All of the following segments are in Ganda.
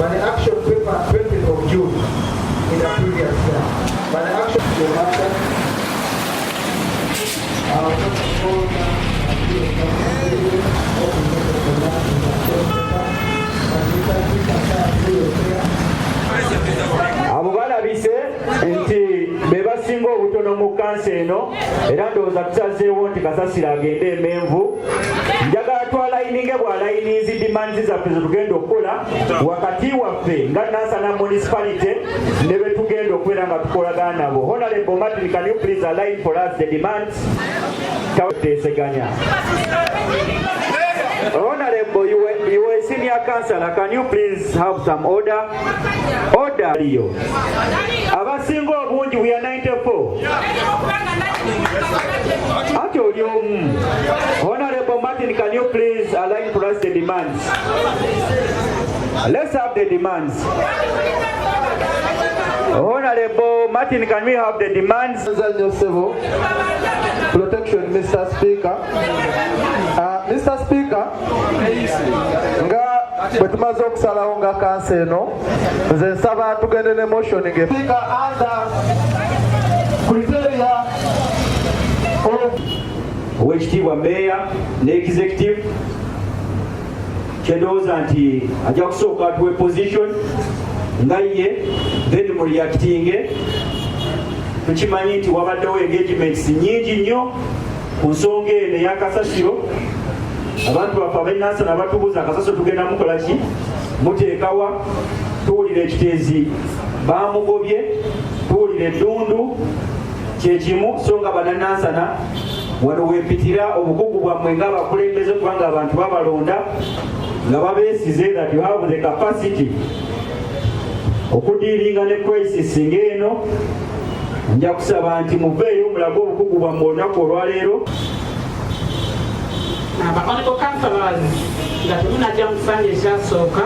By the action paper 20th of June in the previous year. By the action Uganda, first of all, Abo balabise nti be basinga obutono mu kansa eno, era ndowooza tusazeewo nti kasasiro agende emenvu. Njagala twalayininge bwalayininzi demands zaffe zetugenda okukola wakati waffe nga Nansana Municipality ne betugenda okubeera nga tukolagana nabo. Honorable Martin, can you please align for us the demands? Teeseganya. Honorable, you were senior councillor. Can you please have some order? Order. Yo. Abasinga obungi, we are 94. Ate oli omu. Honorable Martin, can you please align for us the demands? Let's have the demands. Honorable Martin, can we have the demands? Nza nnyo ssebo. Protection, Mr. Speaker. Mr. Speaker, nga bwe tumaze okusalawo nga kanso eno, nze nsaba tugende ne motion nge Speaker, under criteria of Owekitiibwa Meeya ne executive, kyendowooza nti ajja kusooka atuwe position nga ye, then mureactinge. Tukimanyi nti wabaddewo engagements nyingi nnyo ku nsonga eno eyakasasiro. Abantu baffe ab'enansana batubuuza, "Akasasiro tugenda mukola ki? Muteekawa?" Tuwulira ekiteezi bamugobye, tuwulira eddundu kyekimu. So nga bananansana, wano wempitira obukugu bwammwe ng'abakulembeze, kubanga abantu babalonda nga babeesize that you have the capacity okudealinga ne crisis ng'eno. Nja kusaba nti muveeyo mulage obukugu bwammwe olunaku olwaleero. Aba honorable councillors, nga temunajja mu kisanja ekyasooka,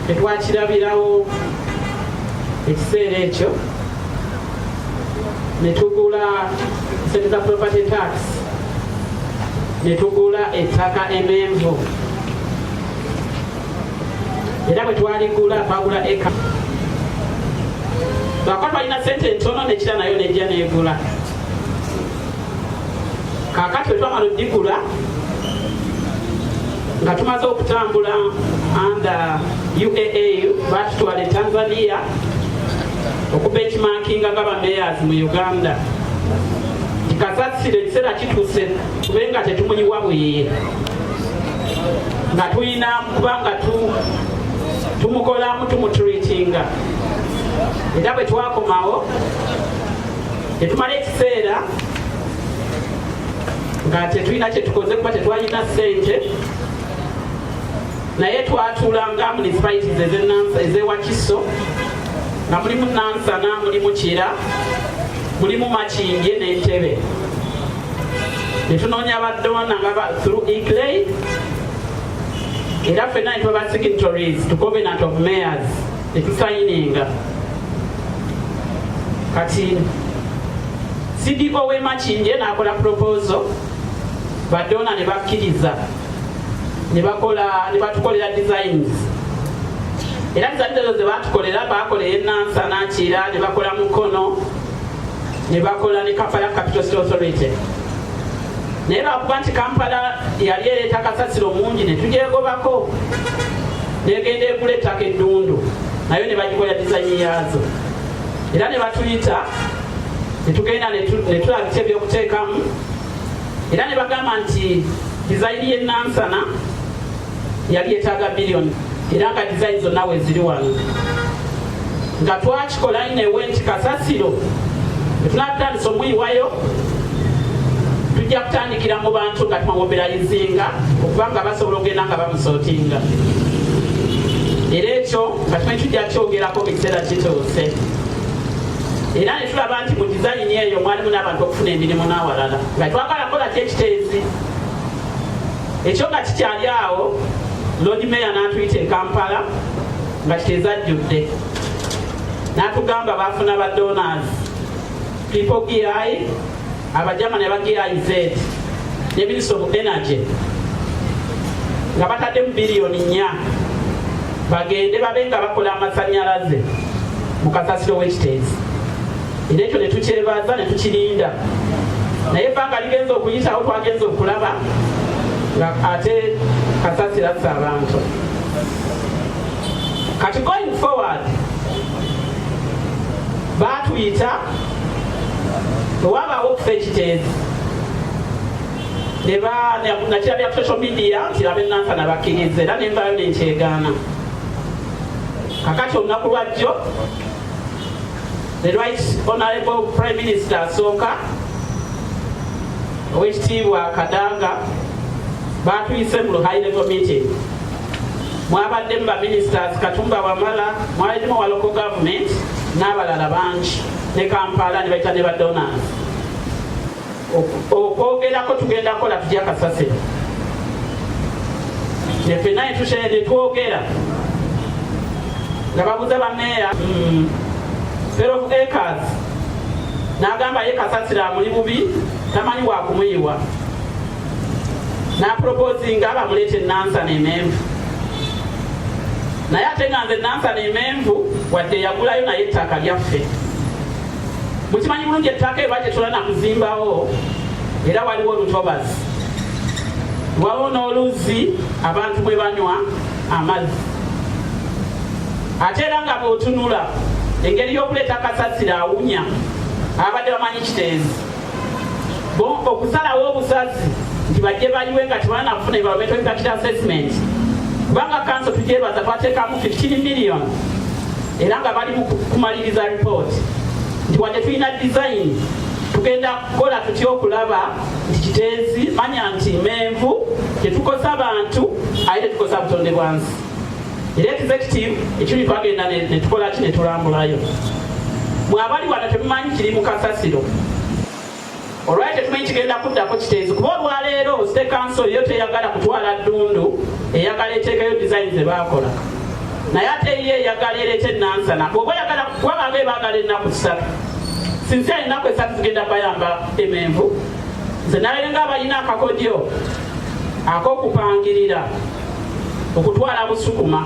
tetwakirabirawo ekiseera ekyo ne tugula sente za property tax, ne tugula ettaka emenvu. Era bwe twaligula, twagula eka lwakuba twalina sente ntono, nekira nayo nejja negula. Kaakati bwe twamala odigula, nga tumaze okutambula under UAA, batutwala e Tanzania okubenchmarkinga nga bamayors mu Uganda nti kasasiro ekiseera kituuse tube nga tetumuyiwa bweye, nga tulina kubanga tumukolamu, tumutreatinga. Era bwe twakomawo, tetumala ekiseera nga tetulina kyetukoze kuba tetwalina ssente, naye twatuula nga municipalities ezewakiso, nga mulimu Nansana, mulimu Kira, mulimu Makindye n'Entebe, netunoonya badonor nga through ICLEI, era ffenna ne tuba signatories to Covenant of Mayors, netusayininga. Kati CDO w'e Makindye n'akola proposal, badonor ne bakkiriza, ne bakola, ne batukolera designs. Era designs ezo ze batukolera, bakolera enansana, Kira, ne bakola Mukono, ne bakola ne Kampala Capital City Authority. Naye lwakuba nti Kampala yali ereeta kasasiro mungi, ne tugyegobako, negenda egula ettaka eddundu, nayo ne bagikolera design yaazo. Era ne batuyita, netugenda ne tulaba biki ebyokuteekamu, era ne bagamba nti design y'enansana yali etaaga biliyoni, era nga design zonna weziri wano. Nga twakikola inewe nti kasasiro etunatandisa omuyiwayo, tujja kutandikira mu bantu nga tumobilizinga okubanga basobola okugenda nga bamusortinga. Era ekyo nga tumanyi tujja kyogerako mu kiseera kituuse. Era ne tulaba nti mu design eyo mwalimu n'abantu okufuna emirimu n'awalala, nga twagala kola ki ekiteezi ekyo. Nga kikyali awo, Lord Mayor n'atuyita e Kampala nga Kiteezi ajjudde, n'atugamba bafuna ba donors, People GI, Abajamani aba GIZ ne Ministry of Energy, nga bataddemu biliyoni 4. Bagende babe nga bakola amasannyalaze mu kasasiro w'ekiteezi, era ekyo ne tukyebaza ne tukirinda. Naye ebbanga ligenza okuyitawo, twagenza okulaba nga ate kasasiro assa abantu. Kati going forward, baatuyita tewabaawo okufa ekiteezi, nakirabya ku social media nti abenansana bakkiriza, era nenvaayo nenkyegaana. Kakati olunaku lwajjo, the Right Honorable Prime Minister asooka, Owekitiibwa Kadaga, batuyise mu high level meeting. Mwabaddemu ba ministers Katumba Wamala, mwalimu wa local government n'abalala bangi, ne Kampala ne bayita ne ba donors okwogerako tugenda kukola tutya kasasiro. Nefenna netwogera nga babuuza bameeya 12 acres, n'agamba ye kasasiro amuli bubi, tamanyi wakumuyiwa, n'aproposinga bamuleeta enansana emenvu. Naye ate nga nze Nansana emenvu wadde yagulayo, naye ettaka lyaffe. Mukimanyi bulungi ettaka eryo tetulana kuzimbawo, era waliwo olutobazi, waliwo n'oluzzi abantu bwe banywa amazzi. Ate era nga bw'otunula engeri y'okuleeta kasasiro awunya, abadde bamanyi Kiteezi bo okusalawo obusazi nti bajje bayiwe nga tebalina kufuna environmental impact assessment, kubanga kanso tugyebaza twateekamu 15 million, era nga bali mu kumaliriza report nti wadde tulina design, tugenda kukola tutya okulaba nti Kiteezi, manya nti Menvu, tetukosa bantu aye tetukosa butonde bwansi. Era executive ekiri twagenda netukola ki, netulambulayo. Mwabali wano temumanyi kiri mu kasasiro, olwali tetumanyi kigenda kuddako Kiteezi, kuba olwaleero City Council yo teyagala kutwala ddundu, eyagala eteekayo design ze baakola, naye ate ye eyagala ereeta enansana. Bw'oba oyagala, kuba babe baagala ennaku 3, sinsi ennaku 3 zigenda bayamba emenvu. Nze nalere nga abalina akakodyo ak'okupangirira okutwala Busukuma,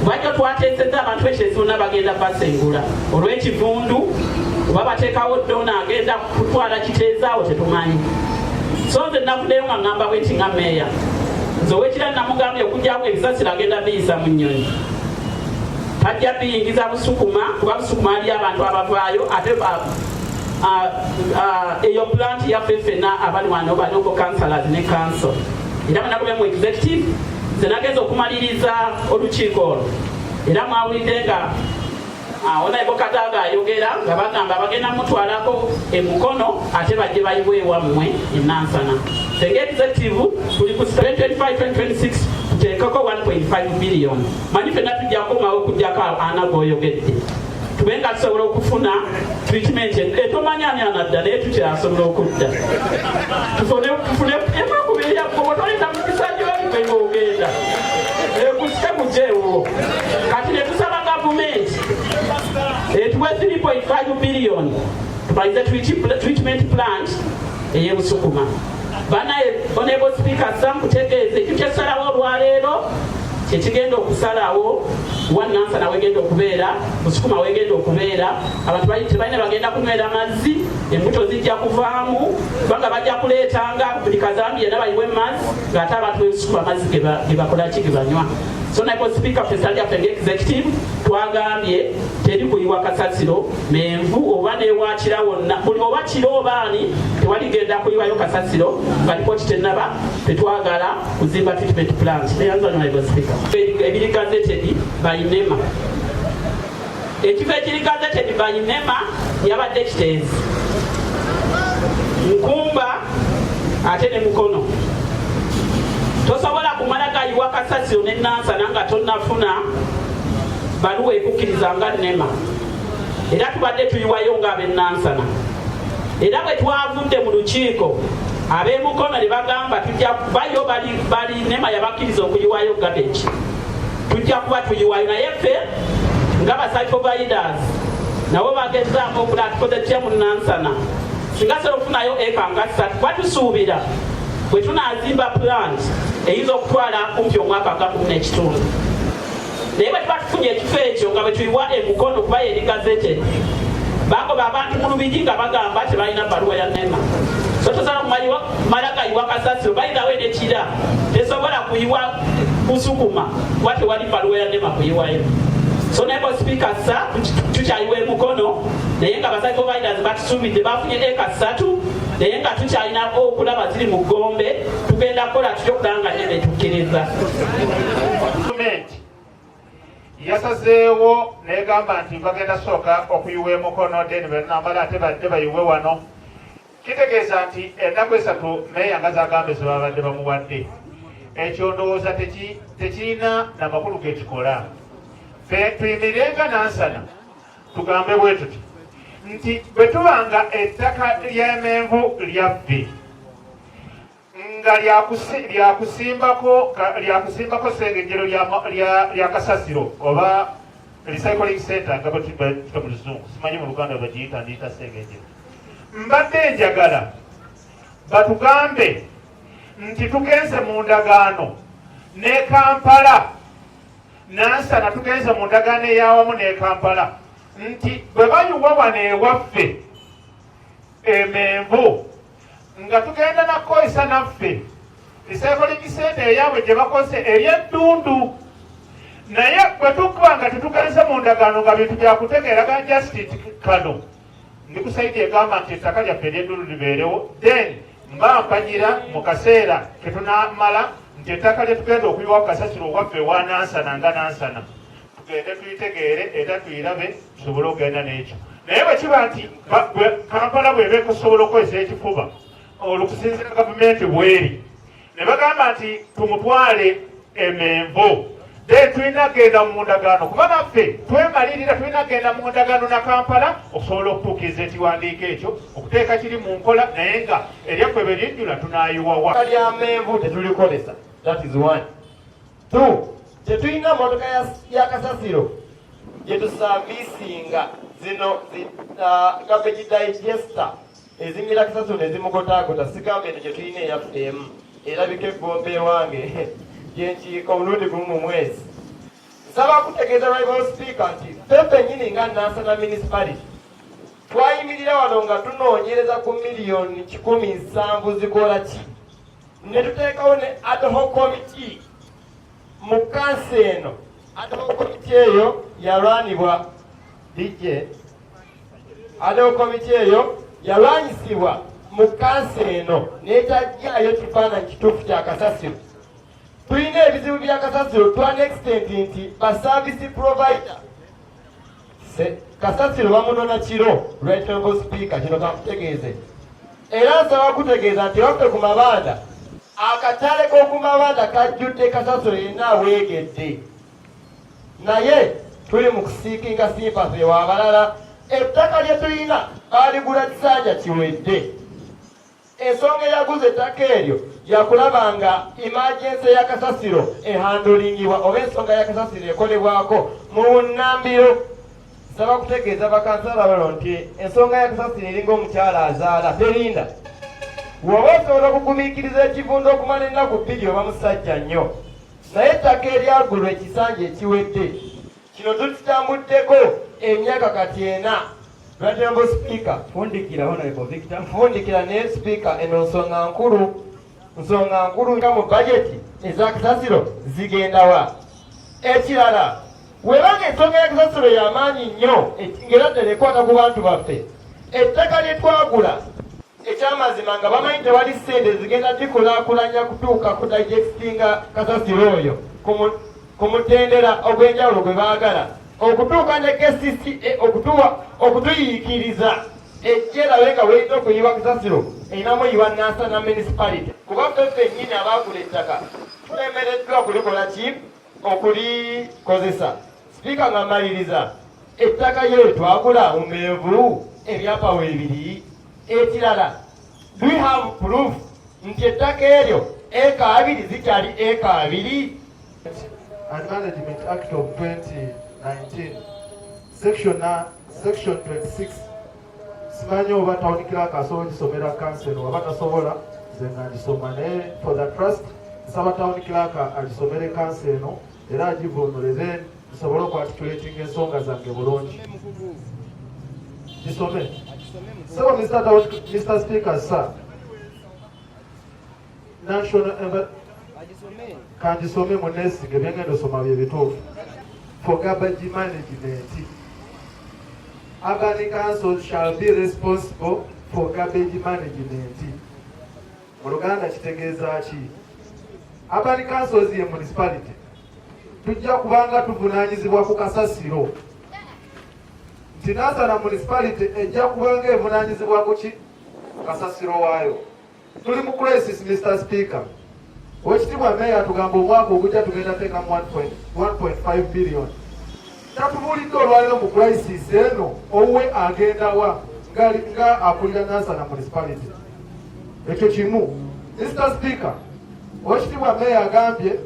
kubajjo twateesezza abantu b'Ekiteezi bonna bagenda basengula olw'ekivundu, oba bateekawo donor agenda kutwala Kiteezi, awo tetumanyi. So nze navuddeyo nga ŋŋamba bwe nti nga meeya, nze owekira namugambye okugyawo ebisasiro agenda biyisa mu nnyonyi, tajja biyingiza Busukuma, kuba Busukuma ali abantu abavaayo. Ate eyo plant yaffe ffenna abali wano, ba local councillors ne council. Era bwenagobye mu executive, nze nagenza okumaliriza olukiiko olwo, era mwawulidde nga Honorable Kadaga ayogera nga bagamba bagenda mutwalako emukono, ate bajje bayibwe ewammwe enansana. Senga executive tuli ku 2025-2026, tuteekeko 1.5 billion. Manyi fenna tujja kukomawo okugjako ana goyogedde, tube nga tusobola okufuna treatment etomanya ani anadda, naye tukyasobola okudda tufune emakubiri yakubo tolina mukisa gyoli gwe ng'ogenda ekusike kujeewo. Kati ne tusaba gavumenti etuwe 3.5 billion tumalize treatment plant ey'Ebusukuma. Banaye, Honorable Speaker, sam kutegeeza ekyo kyesalawo olwaleero kyekigenda okusalawo wa Nansana wegenda okubeera, Busukuma wegenda okubeera. Abantu tebalina bagenda kunywera mazzi, embuto zijja kuvaamu, kubanga bajja kuleetanga buli kazambi yenna bayiwe mazzi, ng'ate abantu b'Ebusukuma amazzi gebakolaki, gebanywa. So Honorable Speaker, ffe lyaffe nga executive twagambye teri kuyiwa kasasiro Menvu oba newakira wonna, buli oba kiro obaani, tewaligenda kuyiwayo kasasiro nga lipooti tenaba. Tetwagala kuzimba treatment plant. Neyanza, Honorable Speaker. Ebiri gazetted by NEMA, ekifo ekiri gazetted by NEMA yabadde Kiteezi, Nkumba ate ne Mukono. Tosobola kumala gayiwa kasasiro ne Nansana nga tonnafuna baluwa ekukkiriza nga NEMA. Era tubadde tuyiwayo ng'ab'enansana, era bwe twavudde mu lukiiko, ab'emukono ne bagamba tujja bayo bali NEMA yabakkiriza okuyiwayo garbage, tujja kuba tuyiwayo. Naye ffe nga ba site providers nabo bagezaamu okulaba tukoze tutya mu Nansana singa sobola okufunayo eka nga 3, kuba tusuubira bwe tunaazimba plant eyinza okutwala kumpi omwaka nga 10.5. Naye bwe tuba tufunye ekifo ekyo nga bwe tuyiwa emukono kuba yeri gazetted, bagoba abantu mu Lubigi nga bagamba tebalina bbaluwa ya NEMA. So tosobola kumala gayiwa kasasiro. Bayinawo enekira tesobola kuyiwa kusukuma kuba tewali bbaluwa ya NEMA kuyiwayo. So naye Speaker, sir, tukyayiwa emukono, naye nga ba site providers batusuubidde bafunye eka 3, naye nga tukyalina okulaba ziri mu Gombe. Tugenda kukola tutya okulaba nga NEMA etukkiriza? Gavumenti yasazeewo negamba nti bagenda sooka okuyiwa emukono, then benamala ate badde bayiwe wano. Kitegeeza nti ennaku 3 meeya nga zagambe zebabadde bamuwadde, ekyo ndowooza tekirina namakulu gekikola. Fe tuyimirenga Nansana tugambe bwe tuti nti bwe tuba nga ettaka ly'emenvu lyaffe nga lyakusimbako sengejjero lya kasasiro oba recycling center nga bwetuyita mu Luzungu, simanyi mu Luganda bagiyita, ndiyita sengejjero, mbadde njagala batugambe nti tugenze mu ndagaano ne Kampala. Nansana tugenze mu ndagaano eyawamu ne Kampala nti bwe bayiwa wano ewaffe emenvu nga tugenda nakukozesa naffe recycling center eyaabwe gye bakoze ery'eddundu. Naye bwe tukuba nga tetugenze mu ndagaano, nga bintu byakutegeera ga just kano, ndi ku side egamba nti ettaka lyaffe ery'eddundu libeerewo. Then mba mpagira mu kaseera ketunamala nti ettaka lye tugenda okuyiwa ku kasasiro owaffe ewa Nansana, nga Nansana tugende tuyitegeere era tuyirabe, tusobole okugenda n'ekyo. Naye bwe kiba nti Kampala bweba ekusobola okukozesa ekifuba olukusinzira gavumenti bweri ne bagamba nti tumutwale emenvu, then tulina kugenda mu ndagaano, kuba naffe twemalirira tulina kugenda mu ndagaano na Kampala okusobola okutuukiriza ekiwandiiko ekyo, okuteeka kiri mu nkola. Naye nga eryaffe bwe lijjula, tunaayiwawa? Lya menvu tetulikozesa, that is one. Two, tetulina motoka ya kasasiro gyetuservicinga. Zino garbage digester ezimira kasasiro nezimugotaagota, sigamba eno gyetulina eyaffe emu erabika eggombe ewange gyenkiika omulundi gumu mu mwezi. Nsaba kutegeeza, Honorable Speaker, nti ffe ffennyini nga Nansana Municipality twayimirira wano nga tunoonyereza ku miliyoni 170 zikola ki, ne tuteekawo ne ad hoc committee mu kanso eno. Ad hoc committee eyo yalwanibwa DJ. Ad hoc committee eyo yalwanyisibwa mu kanso eno n'etajjaayo kifaananyi kituufu kya kasasiro. Tulina ebizibu bya kasasiro to an extent nti ba service provider kasasiro bamunona kiro. Right, Honorable Speaker, kino kankutegeeze, era nsaba kutegeeza nti waffe ku mabanda, akatale k'oku mabanda kajjudde kasasiro yenna aweegedde, naye tuli mu kuseekinga sympathy wabalala. Ettaka lye tulina baaligula kisanja kiwedde. Ensonga eyaguza ettaka eryo yakulaba nga emergency ya kasasiro ehandlingibwa oba ensonga ya kasasiro ekolebwako mu bunnambiro. Nsaba kutegeeza bakansala bano nti ensonga ya kasasiro eringa omukyala azaala, terinda. Woba osobola okugumiikiriza ekivundu okumala ennaku 2, oba musajja nnyo. Naye ettaka eryagulwa ekisanja ekiwedde kino tukitambuddeko emyaka kati 4. Honorable Speaker. Fundikira, Honorable Victor. Nfundikira, naye Sipiika, eno nsonga nkulu, nsonga nkulu nga mu bajeti eza kasasiro zigendawa? Ekirala, webanga ensonga ya kasasiro y'amaanyi nnyo ng'era ddala ekwata ku bantu baffe, ettaka lye twagula, ekyamazima nga bamanyi tewali ssente zigenda gikulaakulanya kutuuka ku digestinga kasasiro oyo ku mutendera ogw'enjawulo gwe baagala okutuuka ne KCCA okutuwa okutuyiikiriza ejja erabe nga welina okuyiwa kasasiro erinamu yiwa Nansana Municipality, kuba ffe ffennyini abaagula ettaka tulemereddwa kulikola ki, okulikozesa. Sipiika, nga mmaliriza, ettaka ye twagula mu menvu ebyapa weebiri. Ekirala, do we have proof nti ettaka eryo eka 20 zikyali eka 20? And Management Act of 2019, section 26. Simanyi oba town clerk asobola gisomera council, oba tasobola, nze nga ngisoma, naye for the trust. Nsaba town clerk agisomere kanso eno era agivunule, then nsobole okuarticulating ensonga zange bulungi. Gisome sebo. Mr Speaker, sir, national kangisome, munesige byengenda osoma bye bituufu. For garbage management, urban councils shall be responsible for garbage management. Mu Luganda kitegeeza ki? Urban councils ye municipality tujja kubanga tuvunanyizibwa ku kasasiro, nti Nansana Municipality ejja kubanga evunanyizibwa ku ki? Kasasiro waayo. Tuli mu crisis, Mr Speaker. Owekitiibwa meeya atugamba omwaka ogujja tugenda teekamu 1.5 billion. Tatubuulidde olwaliro mu crisis eno owuwe agendawa nga akulira Nansana Municipality. Ekyo kimu, Mr Speaker. Owekitiibwa meeya agambye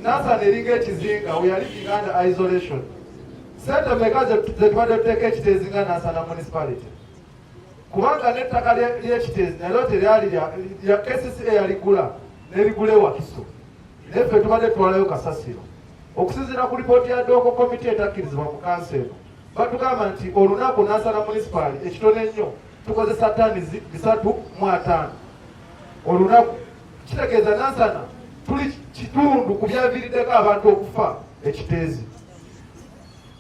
Nansana eringa ekizinga, we are living under isolation. Sente meka zetubadde tuteeka Ekiteezi nga Nansana Municipality? Kubanga n'ettaka ly'Ekiteezi nalyo teryali lya KCCA, yaligula nerigula ewakiso, naye ffe tubadde tutwalayo kasasiro. Okusinziira ku lipooti ya ad hoc committee etakkirizibwa mu kanso eno, batugamba nti olunaku Nansana Munisipaali ekitono ennyo tukozesa tani 350 olunaku. Kitegeeza Nansana tuli kitundu ku byaviiriddeko abantu okufa Ekiteezi.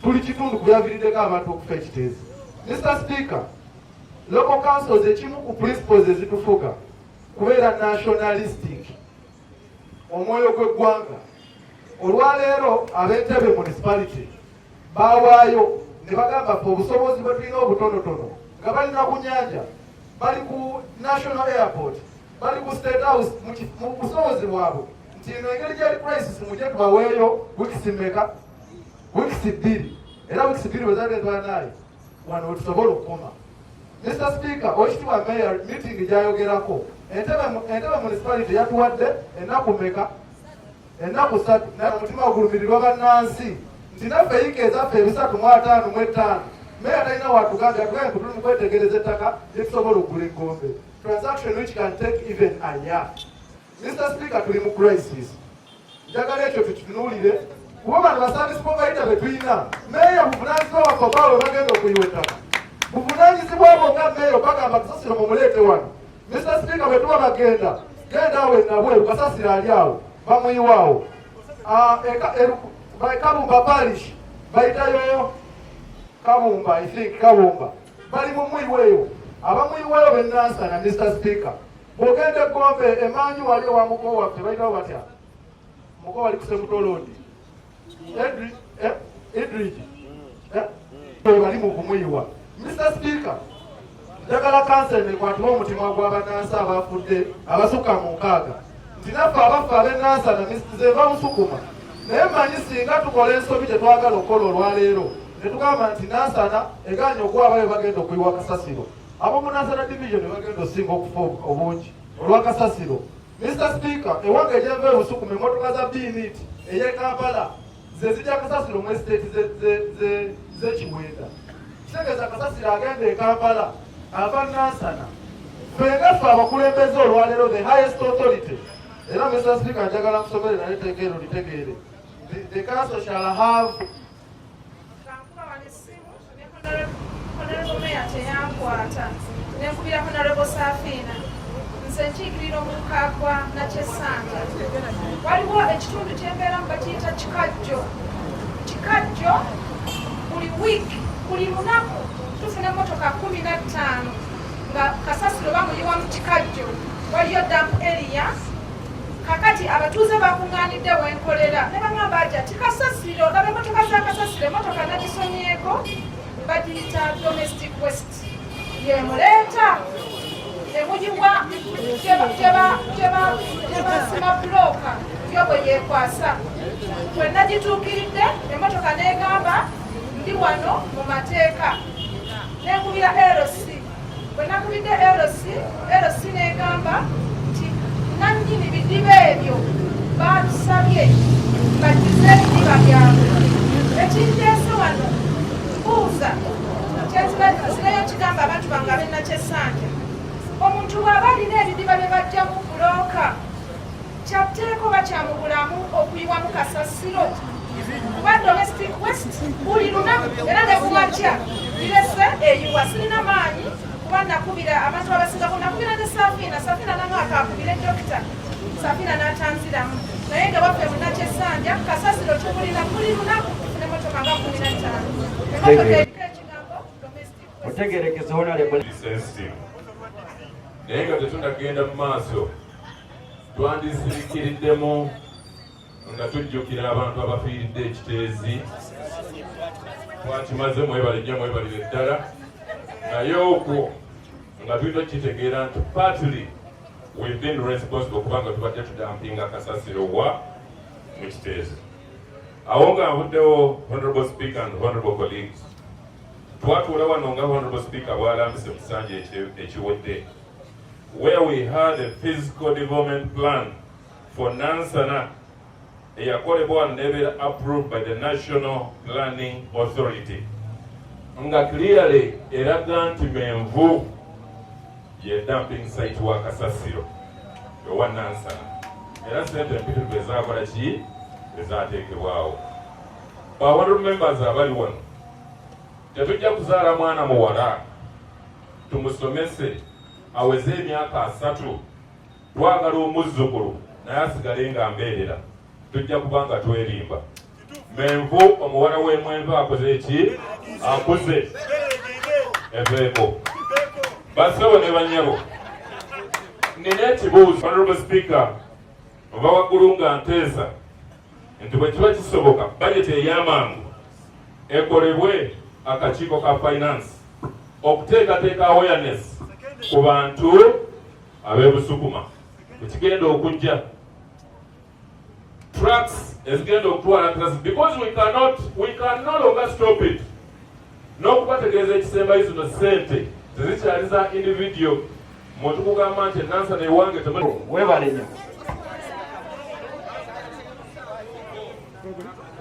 Tuli kitundu ku byaviiriddeko abantu okufa Ekiteezi. Mr Speaker, local councils, ekimu ku principles ezitufuga kubeera nationalistic, omwoyo gw'eggwanga. Olwaleero ab'Entebe Municipality bawaayo ne bagamba ffe obusobozi bwe tulina obutonotono, nga balina ku nyanja, bali ku national airport, bali ku State House, mu busobozi bwabwe, nti eno engeri gyali crisis, mujje tubaweeyo weeks meka? Weeks 2. Era weeks 2 bwe zaali twanaye wano wetusobola okukoma. Mr Speaker, owekitiibwa mayor meeting gyayogerako, Entebe Municipality yatuwadde ennaku meka? Ennaku 3. Naye omutima ogulumirirwa bannansi nti naffe yiika ezaffe 355. Meya talina watugambye, atugambye kutuli mu kwetegereza ettaka lyetusobola okugula eggombe, transaction which can take even a year. Mr Speaker, tuli mu crisis. Njagala ekyo tukitunuulire, kuba bano ba service provider be tulina, meeya buvunanyizibwa bwaffe obaawe bagenda okuyiwa ettaka, buvunanyizibwa bwo nga meeya bagamba kasasiro mumuleete wano. Mr Speaker, bwe tuba bagenda genda awo enabweru, kasasiro ali awo, bamuyiwaawo. Ah, Kabumba Parish bayitayo Kabumba, I think Kabumba bali mumuyiweeyo, abamuyiweeyo benansana. Mr Speaker, bw'ogenda Egombe emanju wali owa muko waffe bayitawo batya? Muko wali kusemutolondi Idrid bali mu kumuyiwa. Mr Speaker, njagala kansene ekwatibwa omutima gw'abannansi abafudde abasukka mu 60, nti naffe abaffe ab'enansana, nze nva Busukuma, naye mmanyi singa tukola ensobi gye twagala okukola olwaleero ne tugamba nti Nansana eganye okuwa bagenda okuyiwa kasasiro, ab'omu Nansana Division bagenda osinga okufa obungi olwa kasasiro. Mr Speaker, ewange egyenva ebusukuma, emmotoka za binit ey'e Kampala ze zijja kasasiro mu estate z'ekiwenda. Kitegeeza kasasiro agenda e Kampala ava Nansana. Ffe nga ffe abakulembeze olwaleero, the highest authority, era Mr Speaker, njagala nkusomere naye etteeka ero litegeere. The council shall have Kankuba wano essimu ne Honorable Mayor teyankwata, nenkubira Honorable Safiina. Nze nkiikirira omuluka gwa Nakyesanja. Waliwo ekitundu kyembeeramu bakiyita Kikajjo. Kikajjo buli week, buli lunaku tufuna emmotoka 15 nga kasasiro bamuyiwa mu Kikajjo. Waliyo dump area. Kakati abatuuze bakuŋŋaanidde wenkolera ne bagamba aja tikasasiro, laba emmotoka za kasasiro. Emmotoka nagisomyeko bagiyita domestic waste, yemuleeta emuyiwa gyebasima bulooka yo bwe yekwasa. Bwe nagituukiridde emmotoka negamba ndi wano mu mateeka, nenkubira LC. Bwe nakubidde LC, LC negamba nti nannyini bidiba ebyo batusabye bajjuze ebidiba byabwe. Ekindeese wano mbuuza kyenzireyo kigamba abantu bange ab'enakyesanja, omuntu bw'aba alina ebidiba bye bajjamu bulooka. Kyatteeka oba kya mu bulamu okuyiwamu kasasiro kuba domestic waste buli lunaku era ne kumakya girese eyiwa. Sirina maanyi kuba nakubira abantu abasingako, nakubira ne Safina, Safina nange akakubire Dokita Safina n'atanziramu, naye nga baffe munakyesanja kasasiro tumulina buli lunaku nemotoka nga 15, emotoka eriko ekigambo domestic waste. Otegerekeze, honorable. Sensitive, naye nga tetunagenda mu maaso, twandisirikiriddemu nga tujjukira abantu abafiiridde Ekiteezi. Twakimaze, mwebale nnyo, mwebalire ddala. Naye okwo nga tulina okukitegeera nti partly we've been responsible kubanga tubadde tudampinga kasasiro wa mu Kiteezi. Awo nga nvuddewo, honorable speaker and honorable colleagues, twatuula wano nga honorable speaker bw'alambise mu kisanja ekiwedde, where we had a physical development plan for Nansana eyakolebwa wano nebeera approved by the National Planning Authority, nga clearly eraga nti Menvu ye dumping site wa kasasiro ewa Nansana, era sente empitirivu ezakola ki ezateekebwawo. Honorable members abali wano, tetujja kuzaala mwana muwala tumusomese aweze emyaka 30, twagala omuzzukulu naye asigale nga mbeerera. Tujja kuba nga twerimba. Menvu, omuwala w'emwenvu akoze eki? Akuze, eveeko. Bassebo ne bannyabo, nina ekibuuzo. Honorable speaker, ova waggulu nga nteesa nti bwe kiba kisoboka, bajeti ey'amangu ekolebwe akakiiko ka finance okuteekateeka awareness ku bantu ab'ebusukuma ekigenda okujja, trucks ezigenda okutwala trucks, because we can no longer stop it. N'okubategeeza ekisembayo, zino ssente tezikyali za individual muntu kugamba nti enansana ewange. Webale nnyo.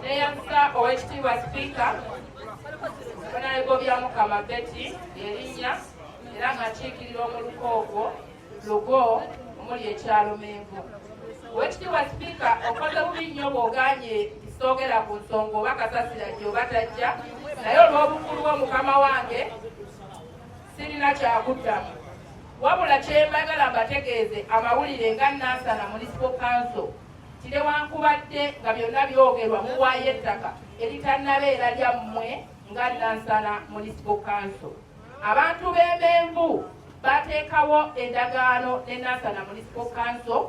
Neyanza, owekitiibwa sipiika. Honorable Byamukama Betty erinnya, era nga nkiikirira omuluka ogwo Lugo omuli ekyalo Menvu. Owekitiibwa sipiika, okoze bubi nnyo bw'oganye nti soogera ku nsonga oba kasasira jje oba tajja, naye olw'obukulu bwo mukama wange sirina kyakuddamu, wabula kyembagala mbategeeze amawulire nga Nansana Municipal Council nti newankubadde nga byonna byogerwa, muwaayo ettaka eritannabeera lyammwe nga Nansana Municipal Council. Abantu b'Emenvu bateekawo endagaano ne Nansana Municipal Council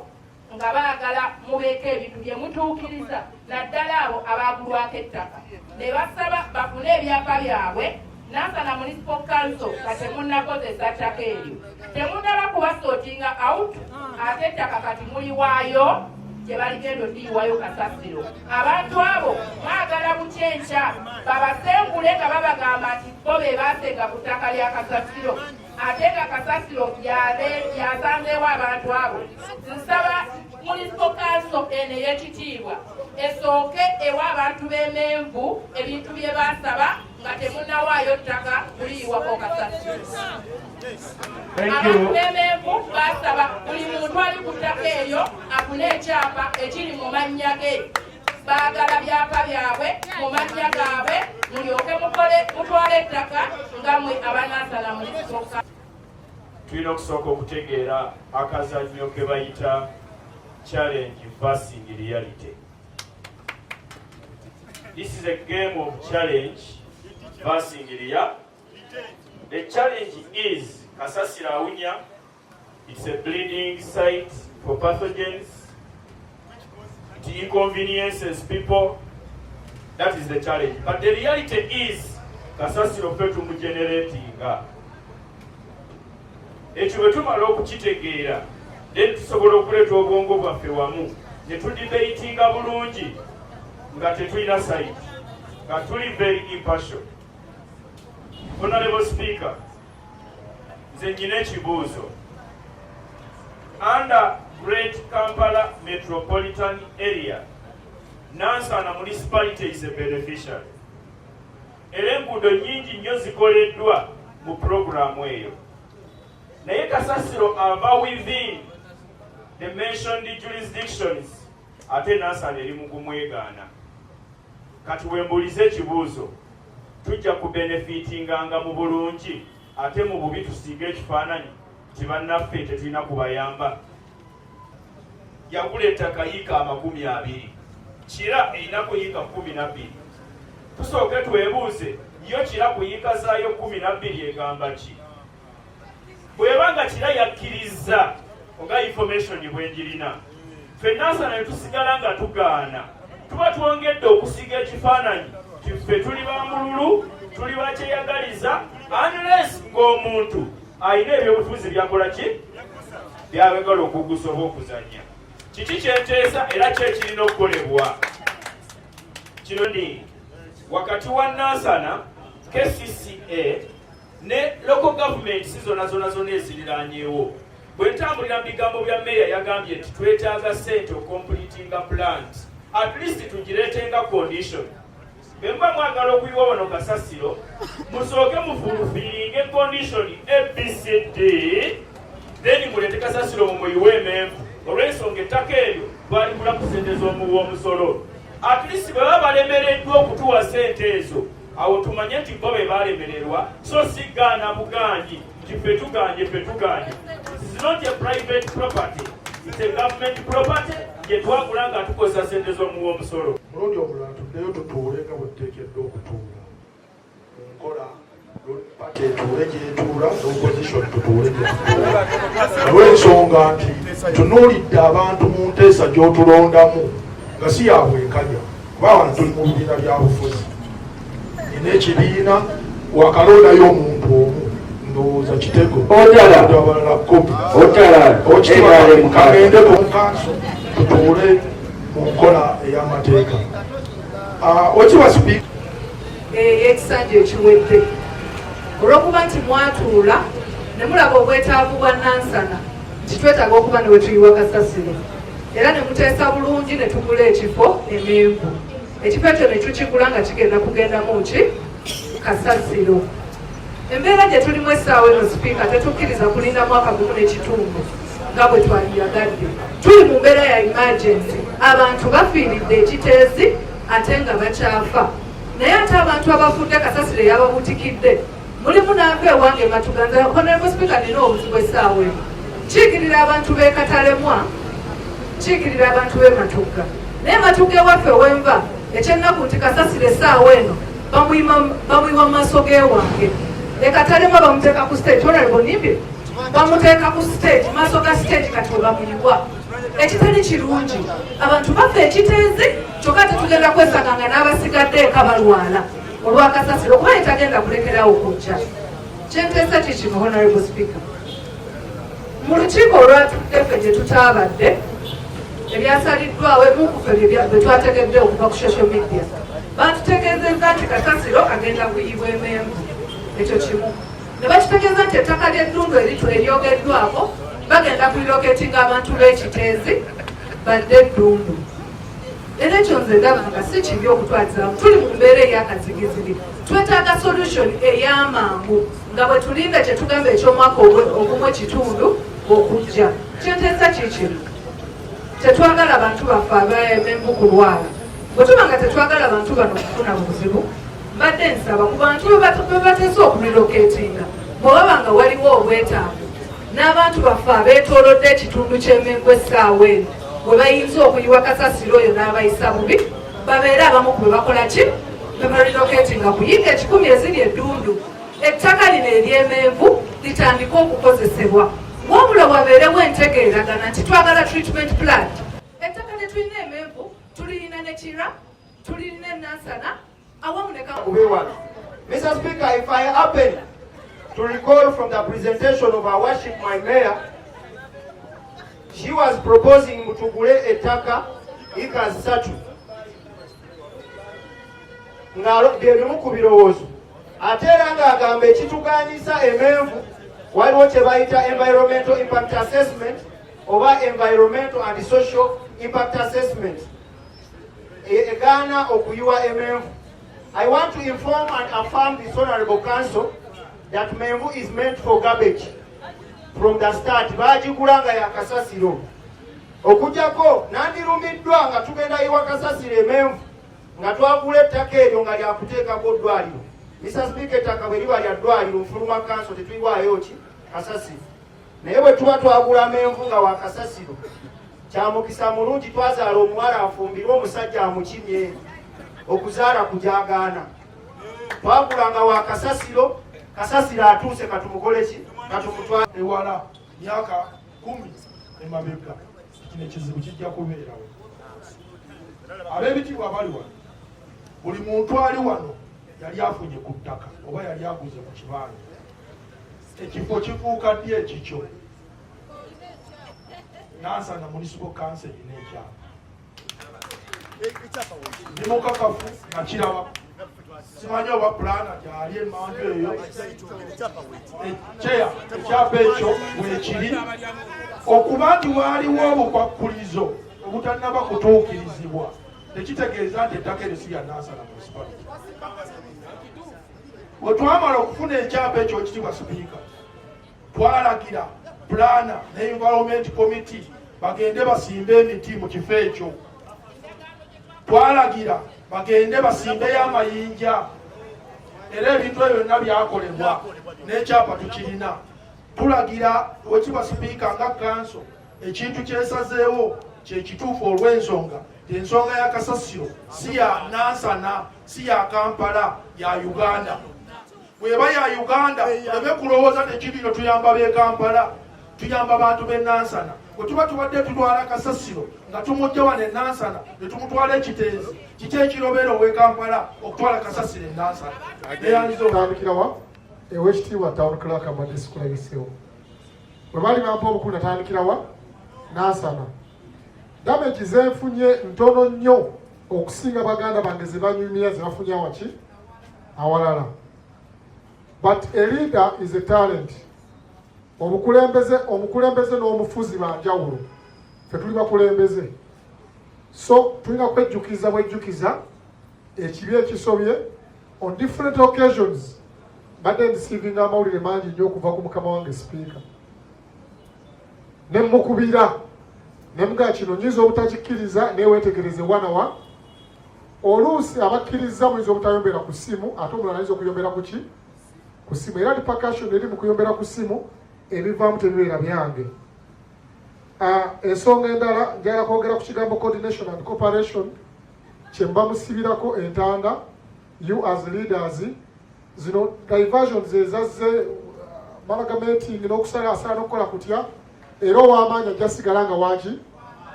nga baagala mubeeko ebintu bye mutuukiriza, naddala abo abaagulwako ettaka, ne basaba bafune ebyapa byabwe. Nansana Municipal Council nga temunnakozesa ttaka eryo, temunnaba kubasortinga out, ate ettaka kati muliwaayo gye baligenda odiyiwayo kasasiro. Abantu abo mwagala bukyenkya babasengule nga babagamba nti bo be basenga ku ttaka lya kasasiro, ate nga kasasiro yasanzeewo abantu abo. Nsaba municipal council eno ey'ekitiibwa esooke ewa abantu b'Emenvu ebintu bye baasaba nga temunnawaayo ttaka kuliyiwako kasasiro. Abantu b'Emenvu baasaba buli muntu ali ku ttaka eryo afune ekyapa ekiri mu mannya ge. Baagala byapa byabwe mu mannya gaabwe, mulyoke mukole mutwale ettaka nga mwe abanansana municipal. Tulina okusooka okutegeera akazannyo ke bayita challenge versus reality. This is a game of challenge versus reality. The challenge is kasasiro awunya. It's a breeding site for pathogens. It inconveniences people. That is the challenge, but the reality is kasasiro ffe tumugeneratinga. Ekyo bwe tumala okukitegeera, then tusobola okuleeta obwongo bwaffe wamu ne tudebatinga bulungi nga tetulina side, nga tuli very impartial. Honorable speaker, nze nyina ekibuuzo. Under Great Kampala Metropolitan Area, Nansana Municipality is a beneficiary, era enguudo nnyingi nnyo zikoleddwa mu puroguramu eyo, naye kasasiro ava within. the mentioned jurisdictions, ate Nansana eri mu gumwegaana. Kati wembuulize ekibuuzo, tujja kubenefitinganga mu bulungi ate mu bubi tusiige ekifaananyi nti bannaffe tetulina kubayamba. Yagula ettaka yiika 20, Kira erinaku yiika 12. Tusooke twebuuze, yo Kira ku yiika zaayo 12 egamba ki? Bw'eba nga Kira yakkirizza, nga information bwenjirina, ffe Nansana ne tusigala nga tugaana, tuba twongedde okusiiga ekifaananyi nti ffe tuli ba mululu, tuli bakyeyagaliza, unless ng'omuntu alina ebyobufuzi byakola ki byabagala okugusa oba okuzannya. Kiki kyenteesa era ki ekirina okukolebwa? Kino ni wakati wa Nansana, KCCA ne local government si zona zona zona eziriranyewo. Bwe ntambulira mu bigambo bya meeya, yagambye nti twetaaga ssente okompletinga plant, at least tugireetenga condition. Bwe muba mwagala okuyiwa wano kasasiro, musooke mufulfiringe condition ABCD, then muleete kasasiro mumuyiwe emenvu, olw'ensonga ettaka eryo twaligula ku ssente z'omuwa omusolo. At least bwe baba balemereddwa okutuwa ssente ezo, awo tumanye nti bo be balemererwa, so si gaana bugaanyi nti ffe tuganye, ffe tuganye. It's not a private property, it's a government property gye twagula nga tukozesa ssente z'omuwa omusolo. Mulundi omulala tuddeyo tutuule nga bwe tuteekeddwa okutuula mu nkola, party etuule gyetuula, n'opposition tutuule gyetutuula, olw'ensonga nti tunuulidde abantu mu nteesa gy'otulondamu nga si ya bwenkanya, kuba wano tuli mu bibiina bya bufuzi. Nina ekibiina wakalondayo omuntu omu, ndowooza Kitego, abalala 10. Kagende ku kanso, tutuule mu nkola ey'amateeka. Okiwa sipiika. Ey'ekisanja ekiwedde, olw'okuba nti mwatuula ne mulaba obwetaavu bwa Nansana nti twetaaga okuba ne wetuyiwa kasasiro, era ne muteesa bulungi ne tugula ekifo emenvu. Ekifo ekyo ne tukigula nga kigenda kugendamu ki kasasiro. Embeera gye tulimu essaawa eno, sipiika, tetukkiriza kulinda mwaka gumu n'ekitundu nga bwe twaliyagadde. Tuli mu mbeera ya emergency. Abantu bafiiridde ekiteezi ate nga bakyafa, naye ate abantu abafudde kasasiro eyababutikidde mulimu n'ava ewange Matuganza. Honorable Speaker, nina obuzibu essaawa eno. Kiikirira abantu b'e Katalemwa, kiikirira abantu b'e Matugga, naye Matugga ewaffe wenva, ekyennaku nti kasasiro essaawa eno bamuyiwa mu maaso g'ewange. Ekatalemwa bamuteeka ku stage. Honorable nimbye, bamuteeka ku stage, maaso ga stage kati we bamuyiwa, ekitali kirungi. Abantu bafa ekiteezi, kyokka tetugenda kwesanga nga n'abasigadde eka balwala olwakasasiro, okuba yetagenda kulekerawo kujja. Kyenteesa kikino, Honorable Speaker, mu lukiiko olwatudde ffe gye tutaabadde, ebyasaliddwawo emukufe bye twategedde okuva ku social media, batutegeezezza nti kasasiro agenda kuyibwa emenvu. Ekyo kimu. Ne bakitegeeza nti ettaka ly'eddundu eritu eryogeddwako bagenda kuliloketinga abantu b'ekiteezi badde eddundu. Era ekyo nze ndaba nga si kibi okutwalizaamu. Tuli mu mbeera ey'akazigizigi, twetaaga solution ey'amangu nga bwe tulinda kye tugamba eky'omwaka ogumu ekitundu okujja. Kyenteesa kikino, tetwagala bantu baffe ab'emenvu kulwala. Bwe tuba nga tetwagala bantu bano kufuna buzibu, mbadde nsaba ku bantu be bateesa okurelocatinga, bwe waba nga waliwo obwetaavu, n'abantu baffe abeetoolodde ekitundu ky'emenvu essaawa eno we bayinza okuyiwa kasasiro oyo n'abayisa bubi, babeere abamu ku bwe bakola ki be barelocatinga ku yiika 100 eziri eddundu, ettaka lino ery'emenvu litandike okukozesebwa. Wabula wabeerewo entegeeragana nti twagala treatment plant. Ettaka lye tulina emenvu tulirina ne Kira, tulirina enansana awamu ne Kubewa. Mr. Speaker, if I happen to recall from the presentation of our worship, my mayor, she was proposing mutugule ettaka eka 3 nga bye bimu ku birowoozo, ate era ng'agamba ekituganyisa emenvu waliwo kye bayita environmental impact assessment oba environmental and social impact assessment egaana okuyiwa emenvu. I want to inform and affirm this honorable council that Menvu is meant for garbage from the start. Bagigula nga yakasasiro. Okujjako nandirumiddwa nga tugenda yiwa kasasiro emenvu nga twagula ettaka eryo nga lyakuteekako ddwaliro. Mr. Speaker, ettaka bwe liba lya ddwaliro nfuluma kanso tetuyiwaayo ki kasasiro, naye bwe tuba twagula menvu nga wa kasasiro, kyamukisa mulungi twazaala omuwala afumbirwe omusajja amukimye okuzaala kujagaana. Twagula nga wa kasasiro, kasasiro atuuse katumukole ki, katumutwale ewala. Myaka 10 emabega kino ekizibu kijja kubeerawo. Ab'ebitiibwa abali wano, buli muntu ali wano yali afunye ku ttaka oba yali aguze ku kibanja. Ekifo kifuuka ddi ekikyo? Nansana Municipal Council erina ekyapa, ndi mukakafu nakiraba, simanyi oba pulaana gyali emanju eyo ekyeya. Ekyapa ekyo bwekiri okuba nti waaliwo obukwakkulizo obutannaba kutuukirizibwa, tekitegeeza nti ettaka eryo si lya Nansana Municipality. Bwe twamala okufuna ekyapa ekyo, ekitiibwa Sipiika, twalagira planner ne environment committee bagende basimbe emiti mu kifo ekyo. Twalagira bagende basimbeyo amayinja, era ebintu ebyo byonna byakolebwa n'ekyapa tukirina. Tulagira, wekiba Sipiika, nga kanso ekintu kyesazeewo kyekituufu, olw'ensonga ensonga ya kasasiro si ya Nansana, si ya Kampala, ya Uganda. Bweba ya Uganda, leme kulowooza tekibino tuyamba b'e Kampala, tuyamba bantu b'e Nansana. Bwe tuba tubadde tutwala kasasiro nga tumujja wano e Nansana ne tumutwala ekiteezi, kiki ekirobera ow'e Kampala okutwala kasasiro e Nansana? Tandikirawa, ewekitiibwa town clerk, mbadde sikulabiseewo. Bwe baali bampa obukulu natandikirawa Nansana. Damage zenfunye ntono nnyo okusinga baganda bange ze banyumya ze bafunye awaki awalala, but a leader is a talent. Obukulembeze, omukulembeze n'omufuzi banjawulo. Fe tuli bakulembeze, so tulina kwejjukiza bwejjukiza ekibi ekisobye. On different occasions mbadde ndisiivinga amawulire mangi nnyo okuva ku mukama wange Sipiika, ne mukubira ne mugaa kino nyinza obutakikkiriza, neweetegereze wanawa. Oluusi abakkiriza muyinza obutayombera ku ssimu, ate omulala ayinza okuyombera ku ki ku ssimu, era repercussion eri mu kuyombera ku ssimu ebivaamu tebibeera byange. Ensonga endala, njagala kwogera ku kigambo coordination and cooperation kyemuba musibirako entanda. You as leaders, zino diversions ezazze amalgamating n'okusala asala n'okukola kutya, era ow'amaanyi ajja sigala nga waki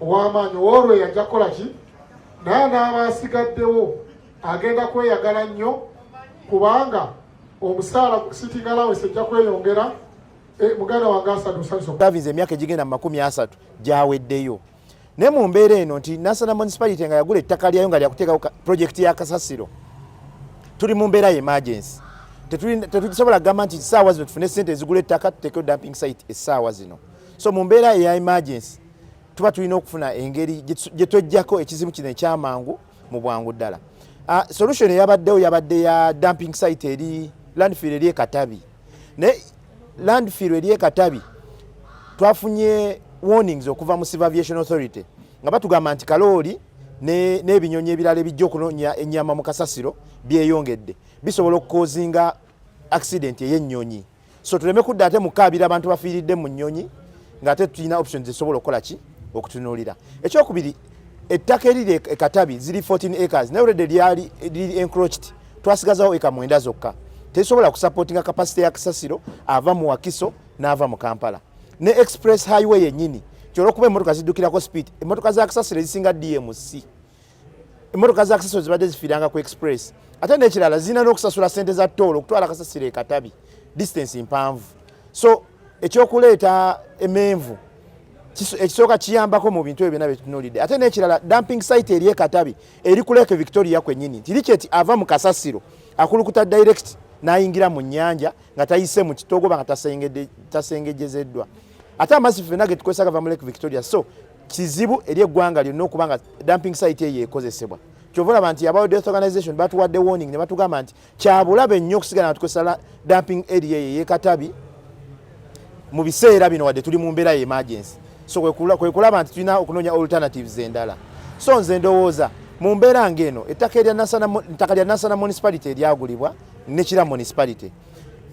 ow'amaanyi, ow'olweyo ajja kukola ki, naye anaaba asigaddewo agenda kweyagala nnyo kubanga omusaala sitting allowance ejja kweyongera. Muganda wange Asadu, nsanyusa. Tavinze emyaka egigenda mu 30 gyaweddeyo, naye mu mbeera eno nti Nansana Municipality nga yagula ettaka lyayo nga lyakuteekawo projekiti ya kasasiro, tuli mu mbeera ya emergency. Tetusobola kugamba nti essaawa zino tufune sente ezigula ettaka tuteekewo dumping site essaawa zino. So mu mbeera eya emergency tuba tulina okufuna engeri gye tweggyako ekizibu kino ekyamangu mu bwangu ddala. Solution eyabaddewo yabadde ya dumping site eri landfill eri ekatabi, naye landfill eri ekatabi twafunye warnings okuva mu Civil Aviation Authority nga batugamba nti kalooli n'ebinyonyi ebirala ebijja okunoonya ennyama mu kasasiro byeyongedde, bisobola okukozinga accident ey'ennyonyi. So tuleme kudda ate mukaabira abantu bafiiridde mu nnyonyi ng'ate tulina options ezisobola okukola ki okutunuulira. Ekyokubiri, ettaka eriri ekatabi ziri 14 acres, naye already lyali liri encroached, twasigazawo eka 9 zokka, tezisobola kusupportinga capacity ya kasasiro ava mu Wakiso n'ava mu Kampala ne express highway yennyini. Kyolwokuba emmotoka ziddukirako speed, emmotoka za kasasiro ezisinga DMC, emmotoka za kasasiro zibadde zifiiranga ku express. Ate n'ekirala, zirina n'okusasula sente za toll okutwala kasasiro ekatabi, distance mpanvu. So ekyokuleeta emenvu ekisooka kiyambako mu bintu ebyo byonna byetutunuulidde. Ate n'ekirala, dumping site eri ekatabi eri ku Lake Victoria kwennyini, nti licheti ava mu kasasiro akulukuta direct n'ayingira mu nnyanja nga tayise mu kitogo nga tasengejezeddwa. Ate amazzi ffenna ge tukozesa gava mu Lake Victoria, so kizibu eri eggwanga lyonna okuba nga dumping site eyo ekozesebwa. Kyova olaba nti aba World Health Organization batuwadde warning ne batugamba nti kyabulabe nnyo okusigala nga tukozesa dumping area eyo ey'ekatabi mu biseera bino, wadde tuli mu mbeera ya emergency. So kwe kulaba nti tulina okunoonya alternatives endala. So nze ndowooza mu mbeera ng'eno, ettaka erya Nansana, ettaka lya Nansana Municipality eryagulibwa ne Kira Municipality,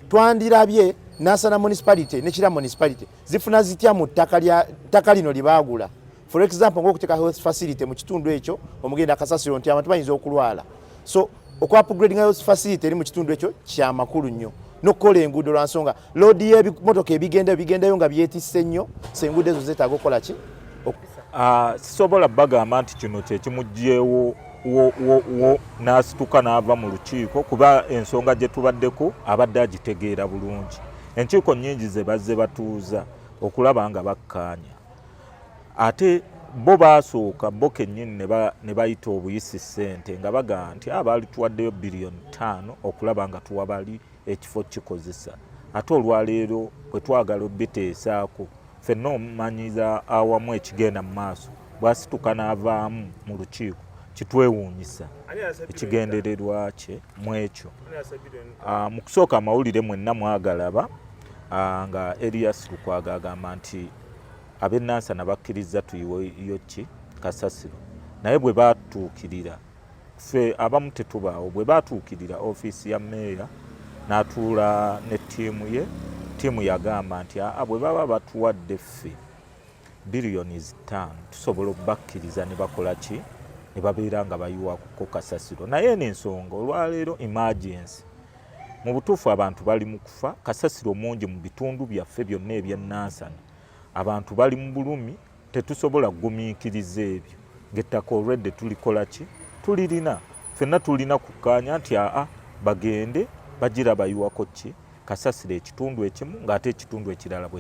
twandirabye Nansana Municipality ne Kira Municipality zifuna zitya mu ttaka lino lye baagula. For example, ng'okuteeka health facility mu kitundu ekyo omugenda kasasiro, nti abantu bayinza okulwala. So okwa upgrading health facility eri mu kitundu ekyo kyamakulu nnyo, n'okukola enguudo, lwa nsonga load y'ebimotoka ebigenda bigendayo nga byetisse nnyo. So enguudo ezo zeetaaga okukola ki? Sisobola bagamba nti kino kyekimugyewo wo n'asituka n'ava mu lukiiko, kuba ensonga gye tubaddeko abadde agitegeera bulungi. Enkiiko nnyingi ze bazze batuuza okulaba nga bakkaanya, ate bo baasooka bo kennyini ne bayita obuyisi ssente nga bagamba nti baali tuwaddeyo biliyoni 5 okulaba nga tuwa bali ekifo kikozesa. Ate olwaleero bwe twagala obiteesaako ffenna omumanyiza awamu ekigenda mu maaso, bw'asituka n'avaamu mu lukiiko, kitwewuunyisa ekigendererwa kye mu ekyo. Mu kusooka amawulire mwenna mwagalaba nga Erias Lukwago agamba nti ab'e bakkiriza tuyiweyo ki kasasiro, naye bwe batuukirira ffe abamu tetubaawo. Bwe batuukirira ofiisi ya meeya n'atuula ne ttiimu ye, ttiimu yagamba nti aa, bwe baba batuwadde ffe biliyoni 5, tusobola okubakkiriza ne bakola ki, ne babeera nga bayiwako kasasiro. Naye eno ensonga olwaleero emergency. Mu butuufu abantu bali mu kufa, kasasiro mungi mu bitundu byaffe byonna ebyenansana, abantu bali mu bulumi. Tetusobola kugumiikiriza ebyo ng'ettaka olwedde tulikola ki, tulirina ffenna. Tulina kukkaanya nti aa, bagende bagira bayiwako ki kasasiro ekitundu ekimu, ng'ate ekitundu ekirala bwe